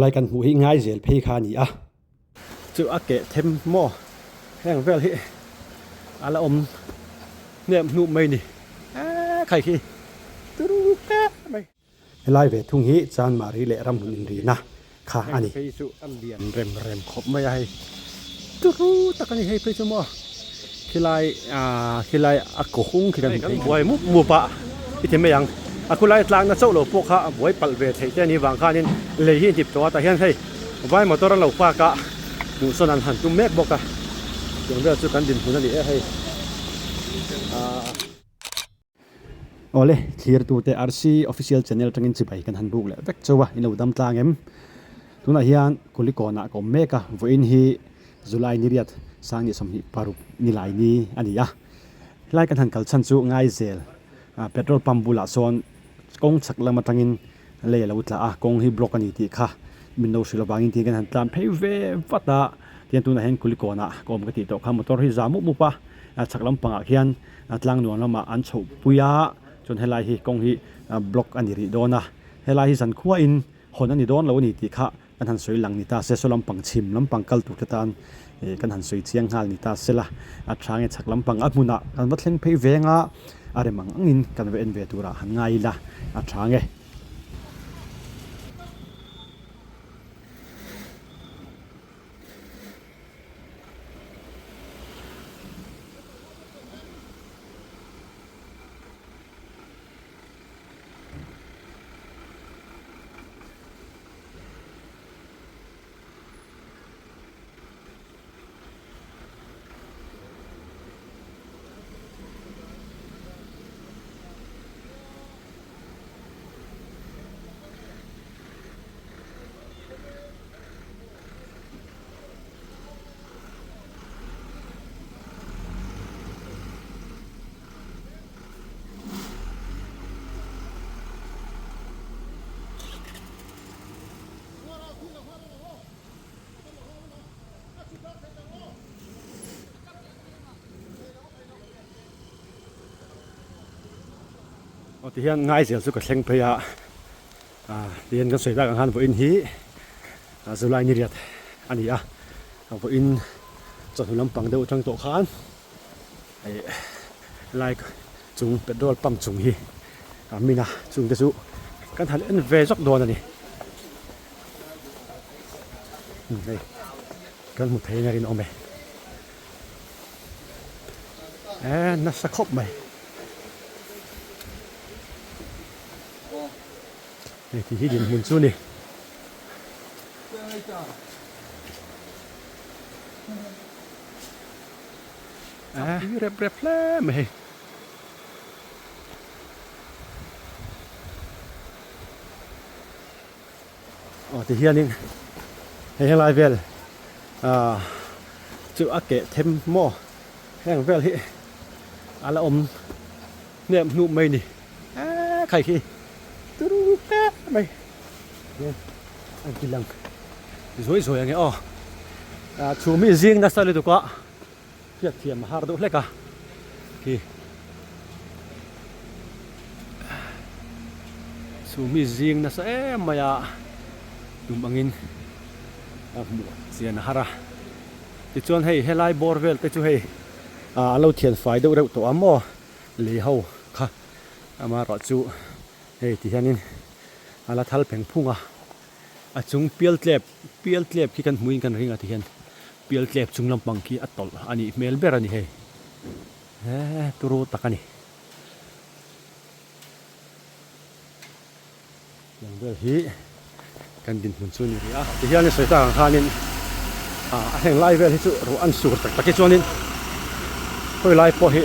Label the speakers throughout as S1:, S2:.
S1: Chulai kan hmuh hi ngai zel phei kha a ni a. Chu a keh them maw heng vel hi a la awm hnem hnuh mai ni eee khai khi turu hle mai. Helai ve thung hi Chanmari leh Ramhmun inrina kha a ni. Heng phei chu a lian rem rem khawp mai a hei turu tak a ni hei phei chu maw khilai aaa khilai a kaw hung khi kan hmu thei buai mup mup a i ti mai ang a khulai tlangna chauh lo pawh kha a buai palh ve theih te a nih vang khanin lei hi a hnip tawh a tah hian hei vai motor a lo park a hmuh sawn an han tum mek bawk a tiang vel chu kan dinhmun a ni e hei aaa. Awle, thlirtute RC Official Channel atangin chibai kan han buk leh vek chauh a, in lo dam tlang em? Tunah hian Kulikawnah ka awm mek a, vawiin hi July ni riat Sangni 26 ni lai ni a ni a. Helai kan han kal chhan chu Ngaizel petrol pump bulah sawn kawng chhak lam atangin lei a lo tla a, kawng hi block a ni tih kha min lo hrilh avangin tiin kan han tlan phei ve vat a, tihian tunah hian Kulikawnah ka awm ka tih tawh kha motor hi za mup mup a, chhak lampangah khian A tlang nuam lamah an chhoh pui a, chuan helai hi kawng hi block a ni rih dawn a, helai hi zankhuain hawn a ni dawn lo a ni tih kha kan han sawi lang ni ta se, saw lampang chhim lampang kal tur te tan kan han sawi chiang nghal ni ta se la, a tha nge chhak lampang a hmunah kan va thleng phei veng a, a rem ang angin kan va en ve turah han ngai ila a tha nge. Aw tihian Ngaizel chu ka thleng phei a ah tihian kan sawi tak ang khan vawiin hi July ni riat a ni a vawiin chawhnu lampang deuh atang tawh khan ih lai chung petrol pump chung hi a min a chung te chu kan han en ve zawk dawn a ni hei kan hmu thei in a rinawm e eh nasa khawp mai. Hei ti hi dinhmun chu a ni. A tui rep rep hle mai hei. Aw ti hianin hei helai vel ah chu a keh them maw heng vel hi a la awm hnem hnuh mai ni eee khai khi turu hle mai hian an ti lang zuai zuai ang e aw ah chhum hi zing nasa lutuk a hriat thiam a har deuh hlek a khi chhum hi zing nasa em mai a tum angin a hmuh chian a har a tichuan hei helai bawr vel te chu hei ah an lo thian fai deuh reuh tawh a maw lei ho kha amaherawh chu hei ti hianin a la thal pheng phung a a chung pial tlep pial tlep khi kan hmuhin kan ring a ti hian pial tlep chung lampang khi a tawlh a nih hmel ber a ni hei he turu tak a ni tiang vel hi kan dinhmun chu a ni rih a ti hian sawi tak ang khanin ah a heng lai vel hi chu ruah an sur tak tak hi chuanin khawi lai pawh hi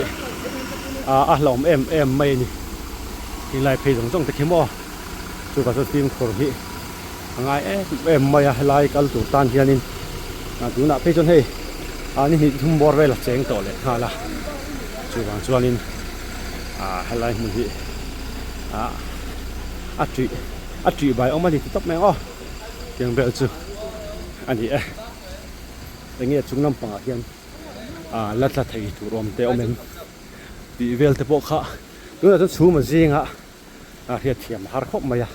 S1: ah a hlauhawm em em mai a ni helai phei zawng zawng te khi maw chuvang chuan fimkhur hi a ngai em em mai a helai kal tur tan hianin ah tunah phei chuan hei ah ni hnih thum bawr vel a cheng tawh leh nghal a chuvang chuanin ah helai hmun hi ah a tih a tih bai awm a ni ti tawp mai ang aw tiang vel chu a ni e enge chung lampangah hian ah la tla thei tur awm te awm em tih vel te pawh kha tunah chuan chhum a zingah a hriatthiam a har khawp mai a.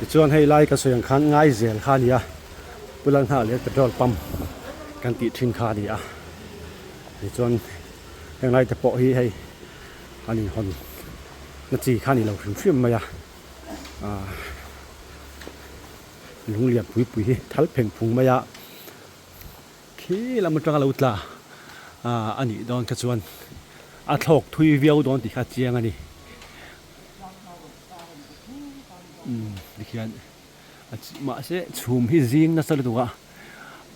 S1: Tichuan hei lai ka sawi ang khan ngai zel kha a ni a, Pu Lalhnah leh petrol pump kan tih thin kha a ni a. Tichuan heng lai te pawh hi hei an inhawn na chi kha a ni lo hrim hrim mai a, aah lung lian pui pui hi thal pheng phung mai a. Khi lam atanga lo tla a nih dawn kha chuan a thlawk thui viau dawn tih kha a chiang a ni. Umm tikhian mahse chhum hi zing nasa lutuk a,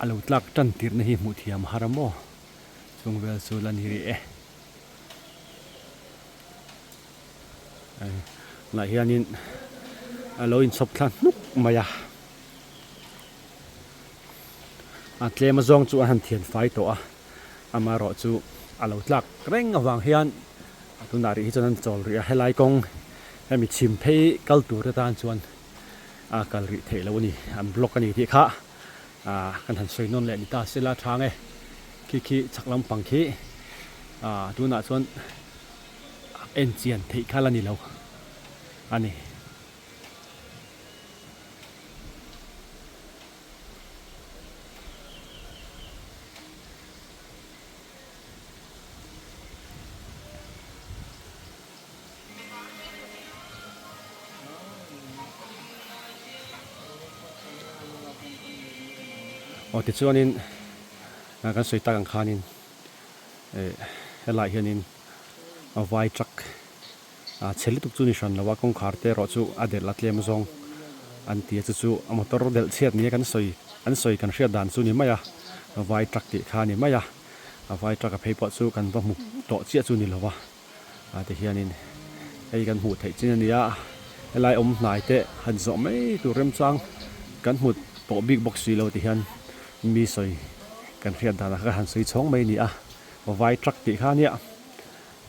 S1: a lo tlak tan tirhna hi hmuh thiam a har a maw? Chung vel chu la ni rih e. Tunah hianin a lo inchhawp thla hnuk mai a. A tlem azawng chu an han thian fai tawh a, amaherawh chu a lo tlak reng avang hian tunah rih hi chuan an chawl rih a, helai kawng hemi chhim phei kal tur te tan chuan a kal rih theih loh a ni, an block a ni tih kha ah kan han sawi nawn leh ni ta sela tha nge khi khi chhak lampang khi ah tunah chuan en chian theih kha la ni lo a ni. Aw tichuanin kan sawi tak ang khanin eh helaiah hianin a vai truck A chhe lutuk chu ni hran lo a, kawngkhar te erawh chu a delh a tlem zawng an ti a, chu chu a motor delh chhiat nia kan sawi an sawi kan hriat dan chu ni mai a, vai truck tih kha a ni mai a, a vai truck a phei pawh chu kan va hmu tawh chiah chu ni lo va, ah ti hianin hei kan hmuh theih chin a ni a, helai awm hnai te han zawh mai tur remchang kan hmu tawh bik bawk si lo ti hian mi sawi kan hriat danah kha han sawi chhawng mai a ni a, vai truck tih kha a nia.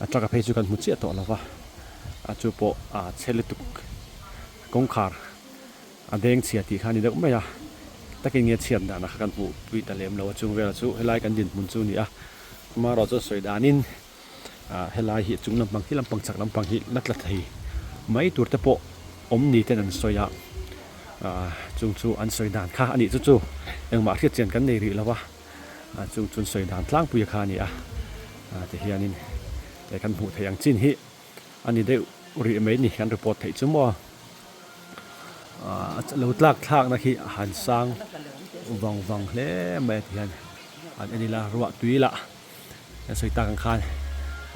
S1: A truck a phei chu kan hmu chiah tawh lo va, a chu pawh a chhe lutuk kawngkhar a deng chhia tih kha a ni deuh mai a, takin nge chhiat dan ah kha kan hmuh pui ta lem lo a chung velah chu helai kan dinhmun chu a ni a, amaherawh chu sawi danin ah helai hi chung lampang khi lampang chak lampang hi la tla thei mai tur te pawh awm ni ten an sawi a, ah chung chu an sawi dan kha a nih chu chu engmah hriat chian kan nei rih lo va. a chung chuan sawi dan tlangpui kha a ni a ah ti hianin eh kan hmuh theih ang chin hi a ni deuh rih mai ni kan report theih chu maw ah lo tlak thlakna khi a han sang vang vang hle mai a ti hian an en ila ruah tui lah kan sawi tak ang khan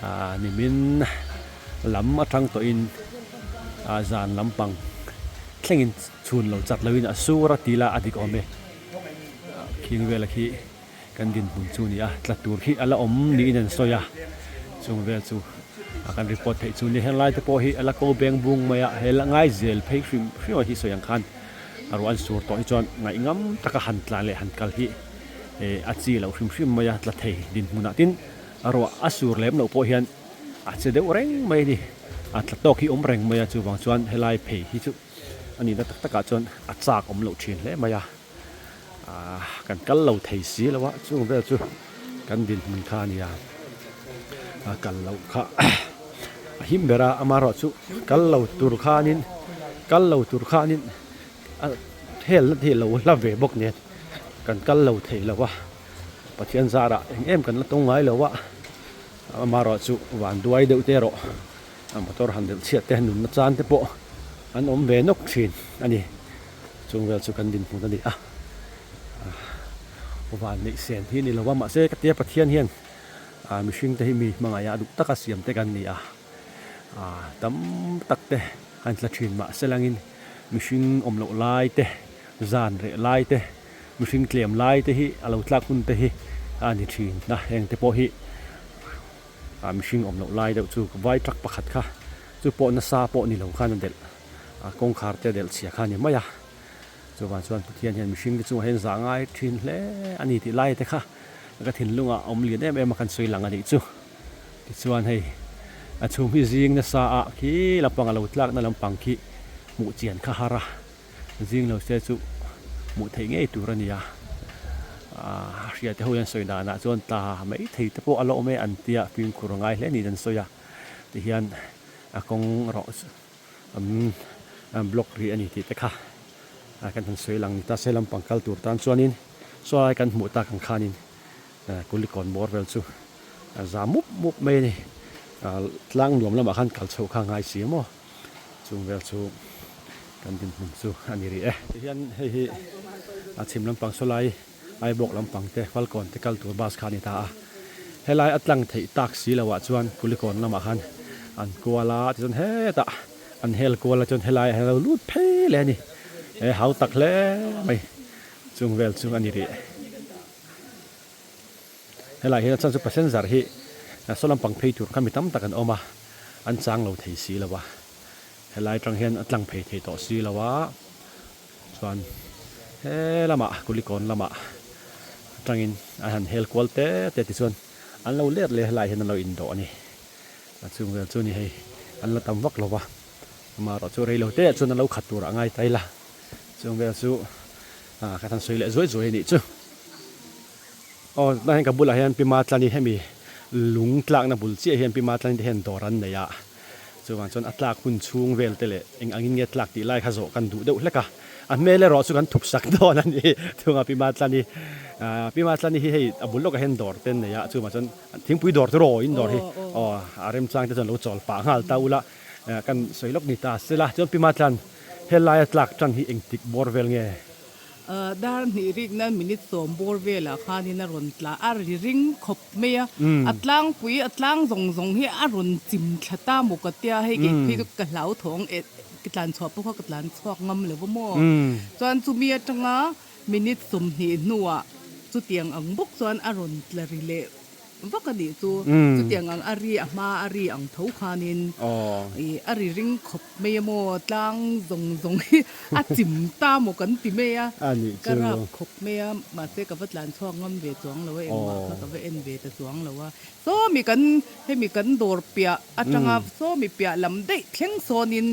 S1: ah nimin lam atang tawhin ah zan lampang thlengin chhun lo chat loin a sur a tih lah a dik awm e. Khing vela khi kan dinhmun chu a ni a, tla tur khi a la awm niin an sawi a, chung vel chu a kan report theih chu a ni. Heng lai te pawh hi a la ko beng bung mai a, he la ngai zel phei hrim hrim a hi sawi ang khan a ruah an sur tawh hi chuan ngaihngam taka han tlan leh han kal hi eh a chi loh hrim hrim mai a, tla thei dinhmunah tin a ruah a sur lem loh pawh hian a che deuh reng mai a ni, a tla tawk hi awm reng mai a, chuvang chuan helai phei hi chu. A nihna tak takah chuan a chak awm loh thin hle mai a, aah kan kal lo thei si lo a, chung vel chu kan dinhmun kha a nia, a kal loh kha a him ber a, amaherawh chu kal lo tur khanin kal lo tur khanin a helna te hi a lo hla ve bawk nen kan kal lo thei lo a, Pathian zarah eng em kan la tawng ngai lo a, amaherawh chu vanduai deuh te erawh. A motor han delh chhiat te nunna chan te pawh an awm ve nawk thin a ni. Chung vel chu kan dinhmun a ni a. Van neih sen hi a ni lo va, mahse ka tia Pathian hian mihring te hi mi hmangaih a duh taka siam te kan ni a. Tam tak te han tla thin mahse langin mihring awm loh lai te, zan reh lai te, mihring tlem lai te hi a lo tlak hun te hi a ni thin a, heng te pawh hi. Ah mihring awm loh lai deuh chu vai truck pakhat kha chu pawh nasa pawh ni lo khan a delh a kawngkhar te a delh chhia kha a ni mai a, chuvang chuan Pathian hian mihring te chungah hian zah ngai thin hle a ni tih lai te kha ka thinlungah a awm lian em em a kan sawi lang a nih chu. Tichuan hei a chhum hi zing nasa ah khi lampang a lo tlakna lampang khi hmuh chian kha har a. Zing lo se chu hmuh theih ngei tur a ni a, a hria te ho hian sawi danah chuan tla mai thei te pawh a la awm e an tia fimkhur a ngai hle niin an sawi a, tihian a kawng erawh an block rih a ni tih te kha. Kan han sawi lang ni ta se lampang kal tur tan chuanin saw lai kan hmuh tak ang khanin Kulikawn bawr vel chu a za mup mup mai a ni. Tlang nuam lamah khan kal chhoh kha a ngai si a maw? Chung vel chu kan dinhmun chu a ni rih e. Tihian hei hi a chhim lampang saw lai Aibawk lampang te Falkawn te kal tur bus kha a ni ta a. Helai a tlang theih tak si loah chuan Kulikawn lamah khan an kual a, tichuan hetah an hel kual a chuan helaiah hian a lo lut phei leh a ni. He hau tak hle mai chung vel chu a ni rih. Helai hian a chhan chu passenger hi saw lampang phei tur kha mi tam tak an awm a, an chang lo thei si lo a. Helai atang hian a tlang phei thei tawh si lo a. Chuan he lamah Kulikawn lamah atangin an han hel kual te te tichuan an lo let leh helaiah hian an lo indawh a ni. A chung vel chu ni hei an la tam vak lo va, amaherawh chu rei lo te ah chuan an lo khat turah a ngai ta ila. Chung vel chu ka han sawi leh zuai zuai a nih chu. Aw tunah hian ka bulah hian Pi Matlani hemi lung tlakna bul chiah hian Pi Matlani te hian dawr an nei a. Chuvang chuan a tlak hun chhung vel te leh eng angin nge tlak tih lai kha zawh kan duh deuh hlek a. A hmel erawh chu kan thup sak dawn a ni. Chungah Pi Matlani Pi Matlani hi hei a bul lawkah hian dawr te an nei a. Chuvang chuan thingpui dawr chu raw in dawr hi aw a remchang te chuan lo chawl pah nghal ta ula kan sawi lawk ni ta sela. Chuan Pi Matlan helaia tlak tan hi engtik bawr vel nge?
S2: Dar hnih rik nan minute 10 bawr velah khanin a rawn tla a ri ring khawp mai a, a tlangpui a tlang zawng zawng hi a rawn chim thla ta maw ka tia hei kei phei chu ka hlauthawng eh ka tlan chhuah pawh kha ka tlan chhuak ngam lo va maw. Chuan chumi atanga minute 20 hnuah chutiang ang bawk chuan a rawn tla ri leh vak a nih chu. Chutiang ang a ri a hma a ri ang tho khanin ih a ri ring khawp mai a maw tlang zawng zawng hi a chim ta maw kan ti mai a, ka rap khawp mai a mahse ka va tlan chhuak ngam ve chuang lo a engmah kha ka va en ve ta chuang lo a. Sawmi kan hemi kan dawr piah atanga sawmi piah lam daih thleng sawnin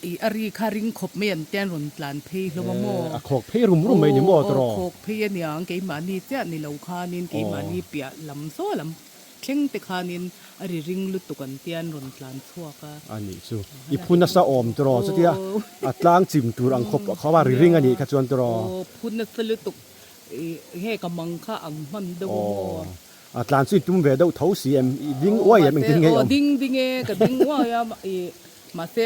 S2: Ih a ri kha ring khawp mai an tian rawn tlan phei hlawm a maw?
S1: A khawk phei rum rum mai ni maw tawrh?
S2: Aw khawk phei a niang keimahni chiah ni lo khanin keimahni piah lam saw lam thleng te khanin a ri ring lutuk an tian rawn tlan chhuak a.
S1: A nih chu. I phu nasa awm tawrh chutia a tlang chim tur ang khawp khawp a ri ring a nih kha chuan tawrh?
S2: Aw phu nasa lutuk ih he ka mang kha ang hman deuh a maw?
S1: A tlan chu i tum ve deuh tho si em? I ding uai em engtin nge i awm?
S2: Aw ding ding e ka ding uai a ih Mahse,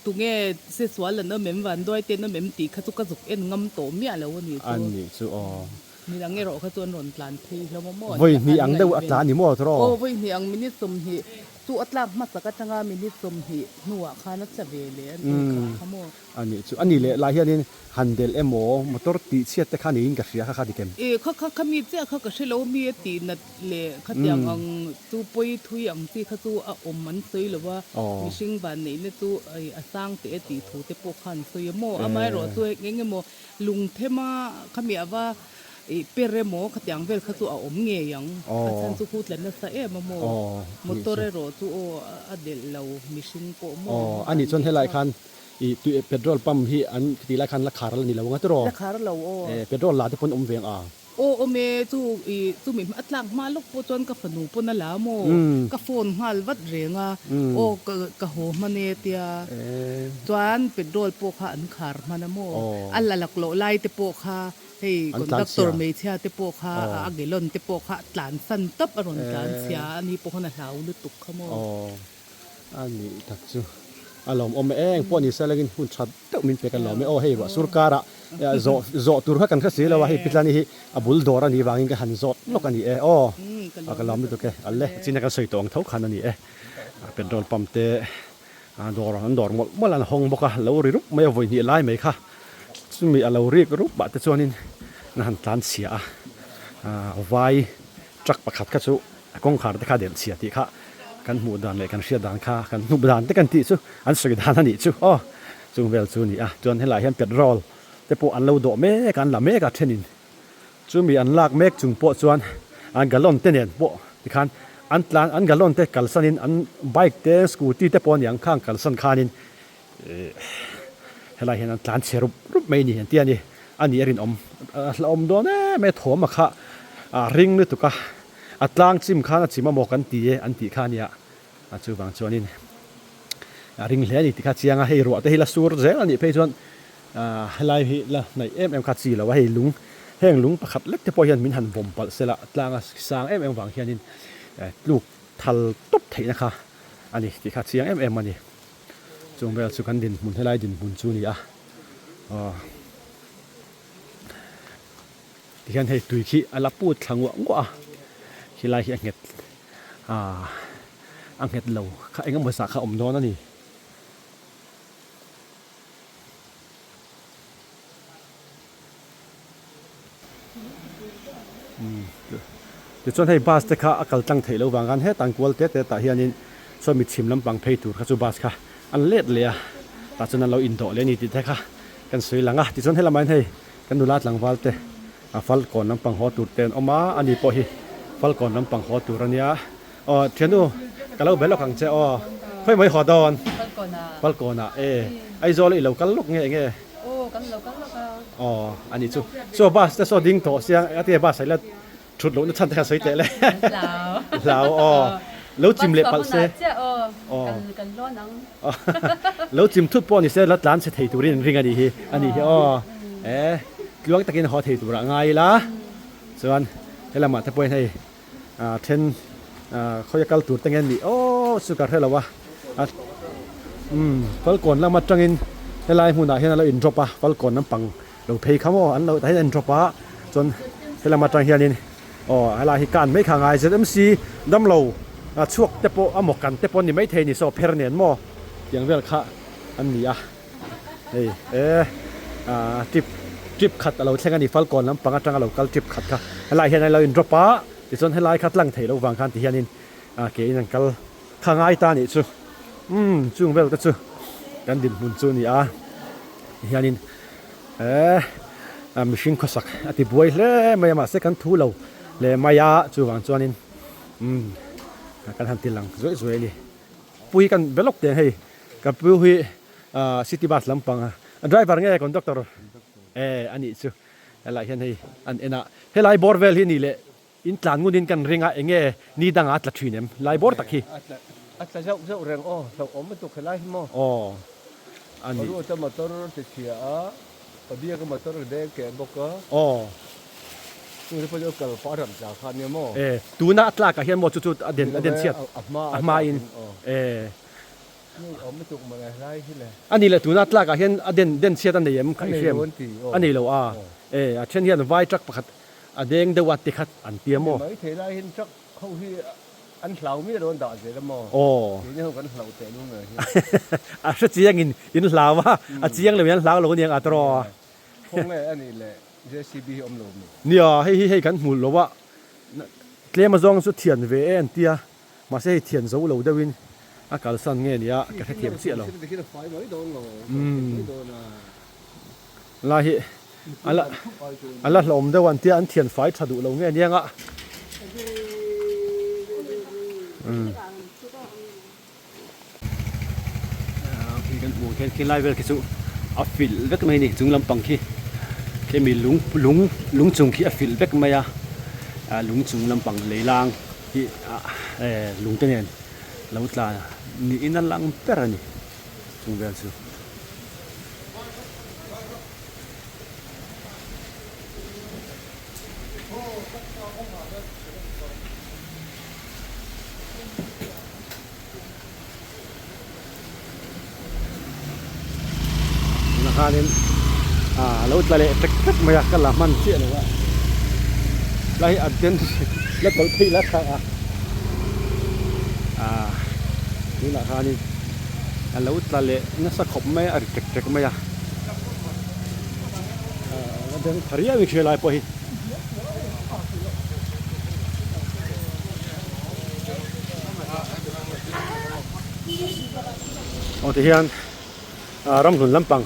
S2: tunge se sual an awm em, van duai te an awm em tih kha chu ka zuk en ngam tawh miah lo a nih chu.
S1: A nih chu aw.
S2: Midang erawh kha chu an rawn tlan phei hlawm a maw?
S1: Vawi hnih ang deuh a tlan ni maw tawrh aw?
S2: Aw, vawi hnih ang minute 20 chu a tlak hmasak atanga minute 20 hnuah khan a tla ve leh a nih kha kha maw?
S1: A nih chu. A nih leh lai hianin han delh emaw motor tih chhiat te kha niin ka hria kha kha dik em?
S2: E, kha kha kha mi chiah kha ka hre lo mi a tih nat leh khatiang ang chu pawi thui ang chi kha chu a awm an sawi lo a, mihring van neihna chu a sang teh e tih thu te pawh kha an sawi a maw? Amaherawh chu eng emaw lungthem a khami ava ih per emaw khatiang vel kha chu a awm ngei ang, a chhan chu khu tla nasa em a maw? Motor erawh chu aw a delh lo mihring pawh maw?
S1: Aw, anih chuan helai khan Ih tui petrol pump hi an ti lai khan la khar la ni lo ang a tiraw?
S2: La khar lo aw.
S1: Eh petrol la te pawn awm ve ang a.
S2: Aw awm e chu ih chumi a tlak hma lawk pawh chuan ka fanu pawn a la maw? Ka phone nghal vat reng a aw ka ka haw hman e tia chuan petrol pawh kha an khar hman a maw? A la lak loh lai te pawh kha hei conductor hmeichhia te pawh kha a gallon te pawh kha tlan san tawp a rawn tlan chhia a ni pawh khan a hlau lutuk kha maw?
S1: A nih tak chu a lawmawm e, eng pawh ni se lengin hun tha deuh min pek a lawm e. Aw hei ruah sur karah zawh zawh tur kha kan hre si lo a, hei Pitlani hi a bul dawr a nih vangin ka han zawt lawk a ni e. Aw a ka lawm lutuk e, a le chin a kan sawi tawh ang tho khan a ni e. Petrol pump te dawr an dawr mawlh mawlh a an hawng bawk a, lo ri rup mai a vawi hnih lai mai kha chumi a lo rik rup ah te chuanin an han tlan chhia a, vai truck pakhat kha chu A kawngkhar te kha delh chhia tih kha kan hmuh dan leh kan hriat dan kha kan hnup dan te kan tih chu an sawi dan a nih chu aw chung vel chu a ni a. Chuan helaiah hian petrol te pawh an lo dawh mek a, an la mek a thenin chumi an lak mek chung pawh chuan an gallon te nen pawh tikhan an tlan an gallon te kalsanin an bike te scooty te pawh a ni ang khang kalsan khanin Ih helai hian an tlan chhe rup rup mai a ni an ti a ni. A nih a rinawm a hlauhawm dawn em mai a thawm a kha a ring lutuk a, a tlang chim khan a chim a maw kan ti e an tih kha a nia. A chuvang chuanin a ring hle a ni tih kha a chiang a, hei ruah te hi la sur zel a nih phei chuan. Ahh helai hi la hnaih em em kha chi lo a, hei lung heng lung pakhat lek te pawh hian min han vawm palh sela tlang a sang em em vang hianin tluk thal tawp theihna kha a ni tih kha chiang em em a ni. Chung vel chu kan dinhmun helai dinhmun chu a ni a, aw tihian hei tui khi a la put thla nguah nguah a, khilai hi a nghet ahh a nghet lo kha eng emaw zah kha a awm dawn a ni. Tichuan hei bus te kha a kal tlang theih loh vang khan hetah an kual te te tah hianin saw mi chhim lampang phei tur kha chu bus kha an let leh a, tah chuan an lo indawh leh a ni tih te kha kan sawi lang a. Tichuan helamah hian hei kan nula tlangval te a falkawn lampang haw tur te an awm a, ani pawh hi falkawn lampang haw tur a nia. Aw thiannu ka lo be lawk ang che aw. Khawi mai haw dawn?
S3: Falkawnah.
S1: Falkawnah e. Aizawl i lo kal lawk nge enge?
S3: Aw kan lo kal lawk a.
S1: Aw a nih chu. Saw bus te saw ding tawh sia a tia bus ah ila thut lohna chhan te kha sawi teh le.
S3: Hlau.
S1: Hlau aw. Lo chim leh palh se.
S3: Bus chhuah hunah chiah aw. Kan kan lawn ang.
S1: Lo chim thut pawh ni se la tlan chhe thei turin an ring a nih hi a nih hi aw. E tluang takin haw thei turah ngai ila chuan helamah te pawhin hei ah then ah khawia kal tur te nge an nih aw chu ka hre lo a a umm falkawn lam atangin helai hmunah hian a lo in drop a falkawn lampang lo phei kha maw an lo tah hian a in drop a chuan helam atang hianin aw helai hi kan mai kha ngai zmc damlo ah chhuak te pawh a maw kan te pawh a ni maithei a ni saw pher nen maw tiang vel kha an ni a. Hei e ah trip trip khat a lo thleng a ni Falkawn lampang atanga lo kal trip khat kha helai hian a lo in drop a tichuan helai kha tlang theih loh vang khan ti hianin ah ke in an kal kha ngai ta anih chu umm chung vel te chu kan dinhmun chu a ni a tihianin eh ah mihring khawsak a ti buai hle mai a mahse kan thu lo leh mai a chuvang chuanin umm kan han ti lang zuaih zuaih a ni. Pui kan be lawk teh hei ka pu hi city bus lampang a driver nge conductor e a nih chu helai hian hei an en a helai bawr vel hi ni leh in tlan ngun in kan ring a enge ni danga a tla thin em lai bawr tak hi
S4: a tla zauh zauh reng aw hlauhawm lutuk helai hi maw
S1: aw a ni
S4: ruata motor ti chhia a Pabia ka motor a deng keh bawk a.
S1: Aw.
S4: Chung te pawh chu kal pah ram tla kha nia maw?
S1: E, tuna a tlak ah hian maw chu chu a den a den chhiat
S4: A hma
S1: a hma in e.
S4: Nge awm lutuk mawle helai hi le.
S1: A nih leh tuna a tlak ah hian a den den chhiat a nei em kha i hria em?
S4: A nei lo an ti aw.
S1: A nei lo a. E, a then hian vai truck pakhat a deng deuh a ti khat an tia maw?
S4: Ni mai thei lai hian truck ho hi An hlau miah lo an dah zel a maw?
S1: Aw.
S4: Keini ho kan hlauh teh lung nen hian.
S1: A hre chiang in in hlau a, a chiang lo in an hlau lo aniang a tawraw.
S4: Khaw nge a nih leh JCB hi awm lo mi?
S1: Nia, hei hi hei kan hmu lo a, tlem azawng chu thian ve e an tia, mahse hei thian zo lo deuh in a kalsan nge nia ka hrethiam chiah lo. Lai hi a la a la hlawm deuh an tia an thian fai tha duh lo nge aniang a. Khi kan hmuh khian khi lai vel khi chu a filh vek mai a ni chung lampang khi khi mi lung lung lung chung khi a filh vek mai a ah lung chung lampang lei lang hi ah eh lung te nen lo tla niin a lang ber a ni chung vel chu. Tunah khanin ah a lo tla leh tek tek mai a ka la hman chiah lo a lai hi a den la tawlh phei la thlak a ah tunah khanin a lo tla leh nasa khawp mai a a ri tek tek mai a ah la den tha riau in hria lai pawh hi. Aw tihian ah ramhlun lampang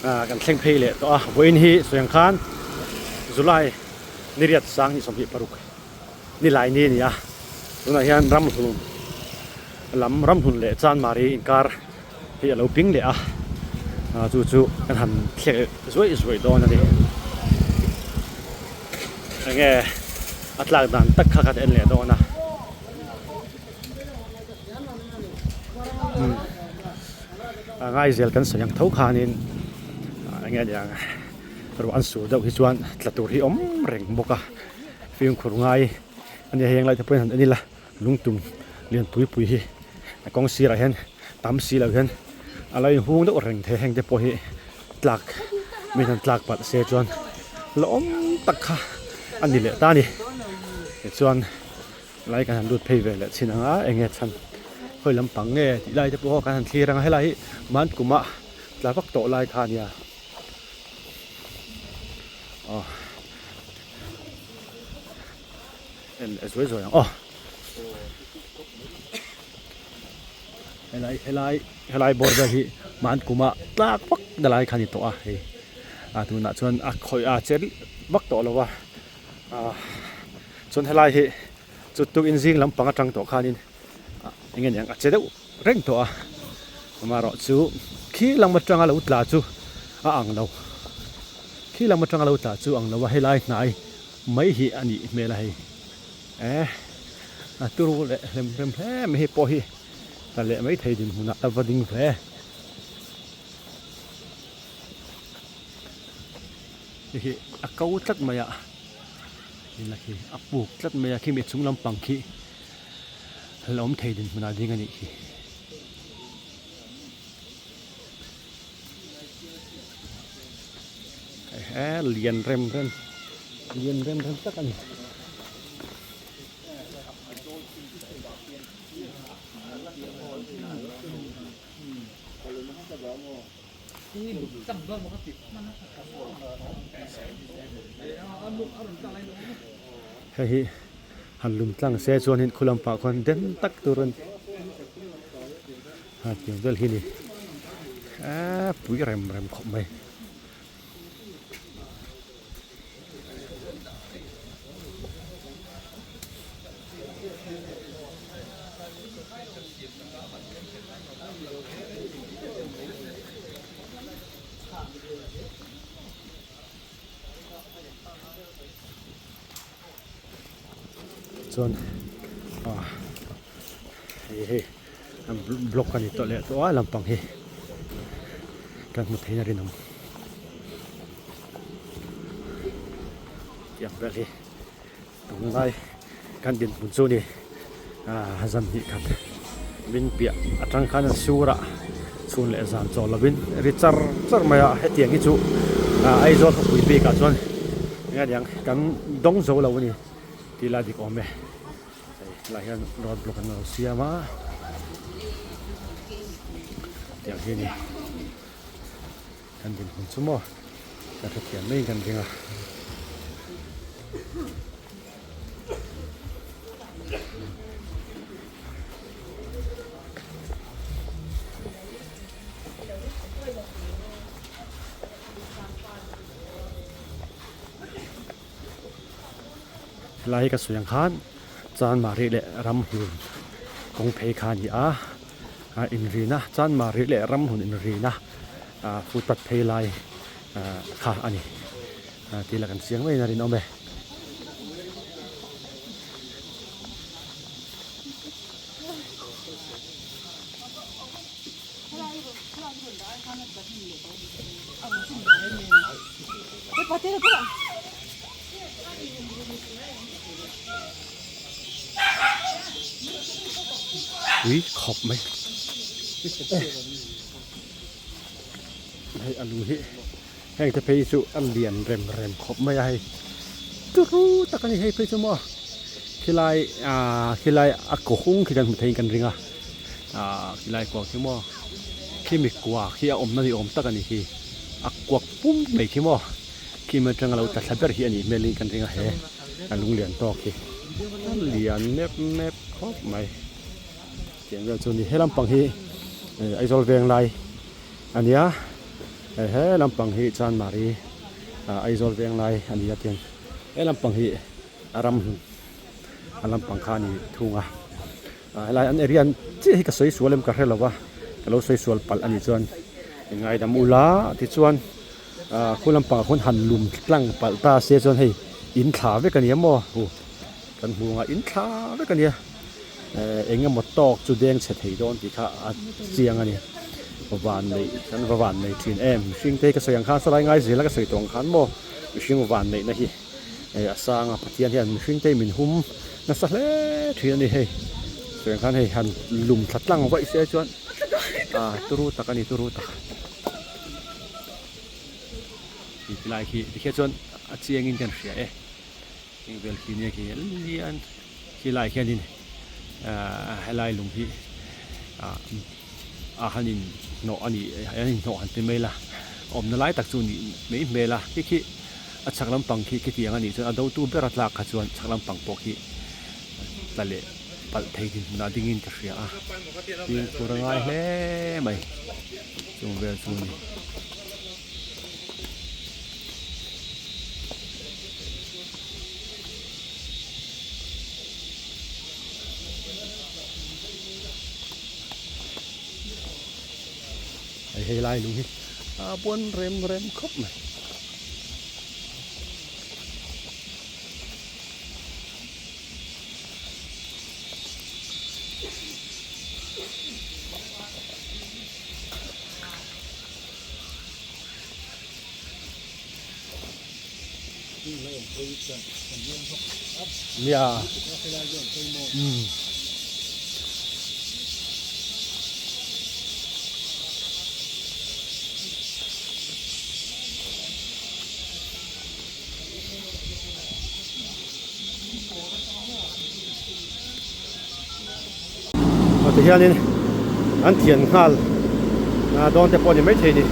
S1: ah kan thleng phei leh tawh a vawiin hi sawi ang khan July ni riat sang ni 26 ni lai ni a ni a tunah hian ramhlun lam ramhlun leh chanmari inkar hi a lo ping leh a ah chu chu kan han thlek zuaih zuaih dawn a ni enge a tlak dan tak kha kan en leh dawn a umm a ngaizel kan sawi ang tho khanin. enge aniang ruah an sur deuh hi chuan tla tur hi awm reng bawk a fimkhur ngai ania heng lai te pawhin han en ila lungtum lian pui pui hi a kawng sirah hian tam si loh hian a lo inhung deuh reng thei heng te pawh hi tlak mi hian tlak palh se chuan la awm tak kha a ni leh ta a ni tichuan lai kan han lut phei ve leh chhin ang a eng nge chhan khawi lampang nge tih lai te pawh kan han thlir ang a helai hi Mantkuma tla vak tawh lai kha a nia aw. En leh zuai zuai ang aw. Helai helai helai bawr vel hi man kuma tlak vak na lai kha a ni tawh a hei a tunah chuan a khawih a che vak tawh lo a ah chuan helai hi chu tukin zing lampang atang tawh khanin eng nge niang a che deuh reng tawh a amaherawh chu khi lam atanga lo tla chu a ang lo khi lam atanga lo tla chu a ang lo a helai hnai mai hi a nih hmel a hei eh a turu leh hlem rem hle mai hei pawh hi tla leh mai thei dinhmunah a va ding ve hei hi a ko tlat mai a ila khi a puk tlat mai a khimi chung lampang khi la awm thei dinhmunah ding a nih khi. Ehe lian rem rem lian rem rem tak a ni. Hei hi han lum tlang se chuanin khu lampah khuan den tak tur a ni. Ha tiang vel hi ni eee pui rem rem khawp mai. Chuan ah hei hi block a ni tawh leh tawh a lampang hi kan hmu theiin a rinawm tiang vel hi tunlai kan dinhmun chu ni ah zan hnih khat min piah atang khan a sur a chhun leh zan chawl lovin ri char char mai a hetiang hi chu ah Aizawl khawpui bikah chuan eng a niang kan dawng zo lo a ni tih lai dik awm e. Hei helaiah hian road block an lo siam a tiang hi a ni kan dinhmun chu maw kan hrethiam mai in kan ring a. Helai hi ka sawi ang khan Chanmari leh Ramhlun kawng phei kha a ni a a inrina Chanmari leh Ramhlun inrina ah footpath phei lai ah kha a ni ah tih lah kan chiang maiin a rinawm e. Ui khawp mai hei alu hi heng te phei hi chu a lian rem rem khawp mai a hei turu tak a ni hei phei chu maw khilai ah khilai a kaw hung khi kan hmu theiin kan ring a ah khilai kuak khi maw khimi kuak khi a awmna ni awm tak a ni khi a kuak pum mai khi maw. Kim atanga lo tla thla ber hi a nih hmelin kan ring a he a lung lian tawk hi a lian mep mep khawp mai tiang vel chu a ni he lampang hi Aizawl veng lai a nia he lampang hi Chanmari Aizawl veng lai a ni a tiang he lampang hi a ram hlun a lampang kha a ni thung a helai an area chiah hi ka sawi sual em ka hre lo va ka lo sawi sual palh a nih chuan ngaidam ula tichuan. Ah khu lampangah khuan han lum tlang palh ta se chuan hei in thla vek a nia maw hu kan hmu anga in thla vek a nia eh eng emaw tawk chu deng chhe thei dawn tih kha a chiang a ni. Van neih kan va van nei thin em mihring te hi ka sawi ang khan saw lai ngai zel a ka sawi tawh ang khan maw mihring van neihna hi hei a sang a Pathian hian mihring te hi min hum nasa hle thin a ni hei sawi ang khan hei han lum thla tlang vaih se chuan ah turu tak a ni turu tak tih ti lai khi tikhian chuan a chiang in kan hria e eng vel khi nia khi lian khi lai khianin ah helai lung hi ah. a han in hnawh a nih an in hnawh han ti mai la awmna lai tak chu nih mai hmel a khi khi a chhak lampang khi khitiang a nih chuan a do tu ber a tlak kha chuan chhak lampang pawh khi tla leh palh thei dinhmunah dingin ka hria a fimkhur a ngai hle mai chung vel chu a ni. Hei hei lai lung hi a buan rem rem khawp mai. Nia. Umm. Aw tihianin an thian nghal dawn te pawh a ni maithei a ni.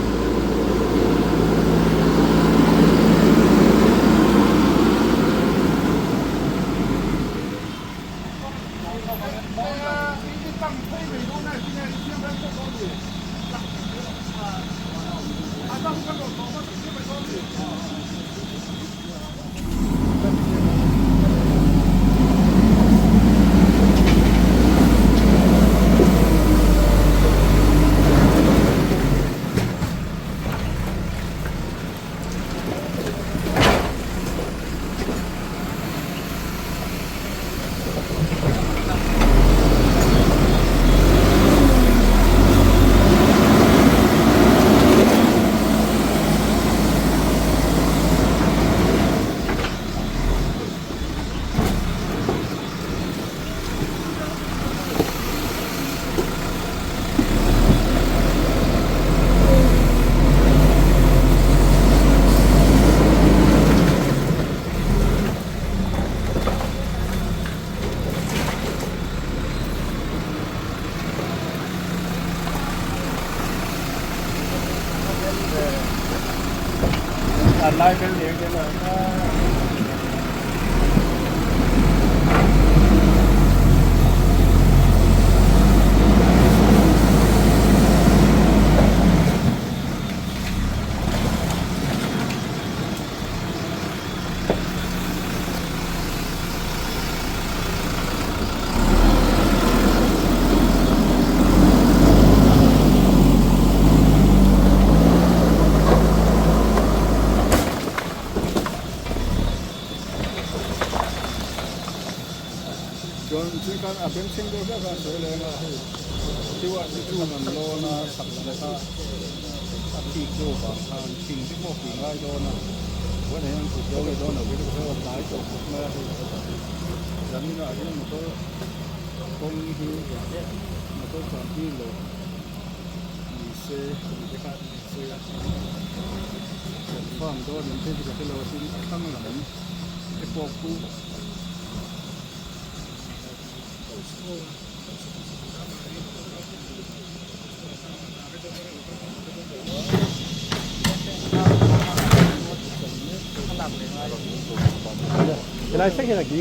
S1: Helai thleng hian a ki.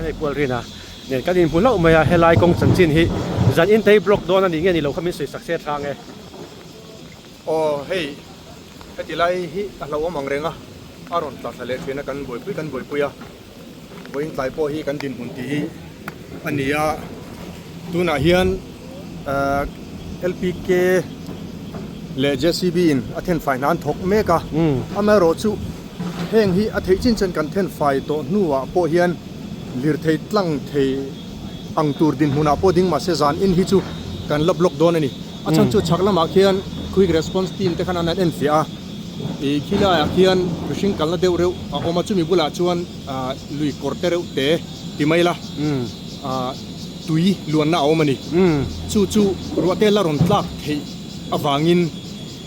S1: Hei pual rin a nen kan inhmu hlauh mai a helai kawng chanchin hi zan in te hi block dawn a nih nge ni lo kha min sawi sak se tha ang e.
S5: Aw hei heti lai hi a hlauhawm ang reng a a rawn tla thla leh thin a kan buaipui kan buaipui a vawiin tlai pawh hi kan dinhmun tih hi a ni a tunah hian ahh L_P_K leh J_C_B in a thenfai hna an thawk mek a amaherawhchu heng hi a theih chin chuan kan thenfai tawh hnuah pawh hian lirthei tlang thei ang tur dinhmunah pawh ding mahse zan in hi chu kan la block dawn a ni. A chhan chu chhak lamah khian quick response team te khan an enfiah a, ih khi laiah khian mihring kalna deuh reuh a awm a, chumi bulah chuan ah lui kawr te reuh te ti mai la ah tui luanna a awm a ni. Chu chu ruah te la rawn tlak theih avangin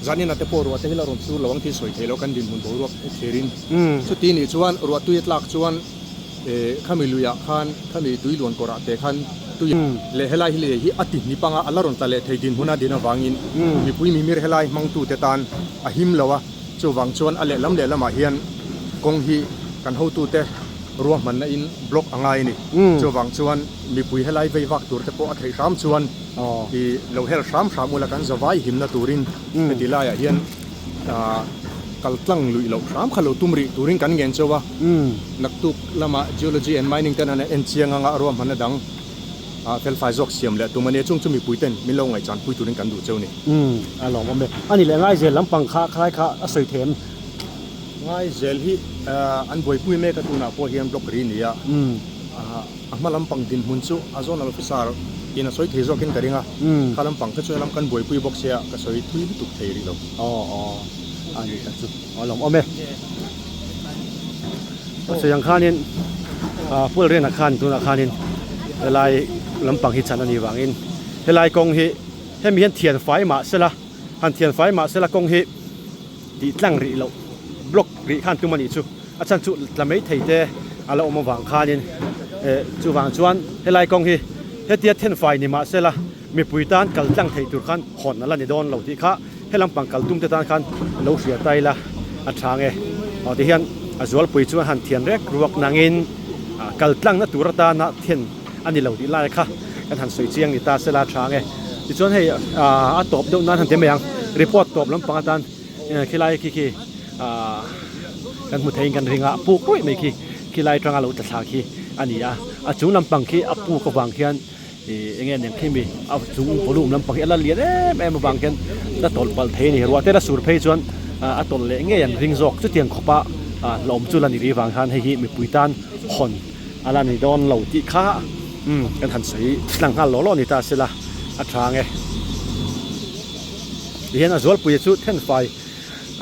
S5: zanin ah te pawh ruah te hi la rawn sur lo ang tih sawi theih loh kan dinhmun boruak thlirin. Chuti nih chuan ruah tui a tlak chuan. Eh khami luiah khan khami tui luan kawrah te khan tui leh helai hi lei hi a ti hnip anga a la rawn tla leh thei dinhmun a din avangin mipui mimir helai hmangtute tan a him lo a, chuvang chuan a lehlam lehlamah hian kawng hi kan hotute ruahmanna in block a ngai a ni. Chuvang chuan mipui helai vei vak tur te pawh a theih hram chuan ih lo hel hram hram ula kan zavai himna turin heti laiah hian ah kal tlang luih loh hram kha lo tum rih turin kan ngen chauh a. Naktuk lama Geology and Mining ten an en chiang anga ruahmanna dang felfai zawk siam leh tum a nia, chung chu mipui ten min lo ngaihchan pui turin kan duh cheu ni.
S1: A lawmawm e. A ni leh Ngaizel lampang kha khalai kha a sawi thei em?
S5: Ngaizel hi an buaipui mek a tunah pawh hian block ri nia. A hma lampang dinhmun chu a zonal officer in a sawi thei zawkin ka ring a, kha lampang kha chu helam kan buaipui bawk sia ka sawi thui lutuk thei rih lo.
S1: Aw aw a ni tak chu a lawmawm e. A sawi ang khanin ah Pual Riana khan tunah khanin helai lampang hi chan a nih vangin helai kawng hi hemi hian thian fai mah sela han thian fai mah sela kawng hi tih tlang rih loh block rih khan tum a nih chu a chhan chu tla mai thei te a la awm avang khanin eh chuvang chuan helai kawng hi hetia then fai ni mah sela mipui tan kal tlang theih tur khan hawn a la ni dawn lo tih kha he lampang kal tum te tan khan lo hria ta ila a tha nge aw ti hian a zualpui chuan han thian rek ruak nangin ah kal tlangna tur atana then a ni lo tih lai kha kan han sawi chiang ni ta sela a tha nge tichuan hei ah a tawp deuh nan han ti mai ang report tawp lampang atan khilai khi khi ah kan hmu theiin kan ring a puk ruih mai khi khilai atanga lo tla thla khi a ni a a chung lampang khi a puk avang khian. Ih enge aniang khi mi a chung volume lampang hi a la lian em em avang khian la tawlh palh thei a ni. Ruah te la sur phei chuan a tawlh leh ngei an ring zawk. Chutiang khawpa hlauhawm chu la ni rih vang khan hei hi mipui tan hawn a la ni dawn lo tih kha umm kan han sawi tlang nghal law law ni ta se la a tha ang e. Tihian a zualpuia chu thenfai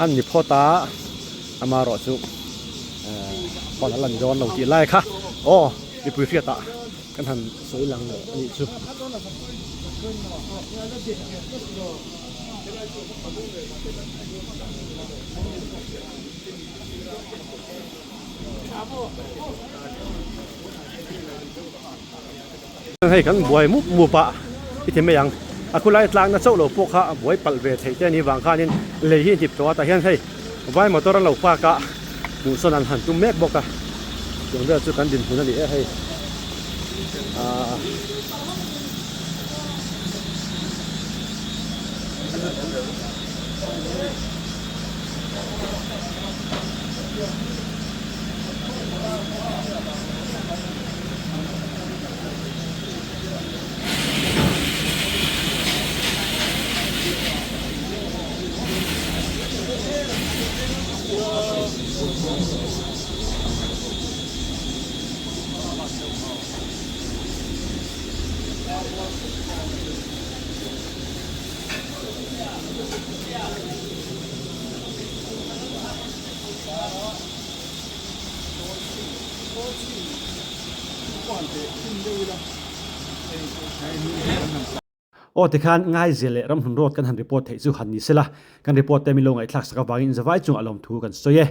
S1: a ni phawt a, amaherawh chu hawn a la ni dawn lo tih lai kha aw mipui hriatah. Kan han sawi lang leh a nih chu. Hei kan buai mup mup a i ti mai ang a khulai tlakna chauh lo pawh kha a buai palh ve theih te a nih vang khanin lei hi a hnip tawh a tah hian hei vai motor an lo park a. Hmuh sawn an han tum mek bawk a, tiang vel chu kan dinhmun a ni e hei ahh. Aw tikhan Ngaizel leh Ramhlun Road kan han report theih chu han ni sela, kan report te min lo ngaihthlak sak avangin zavai chungah lawmthu kan sawi e.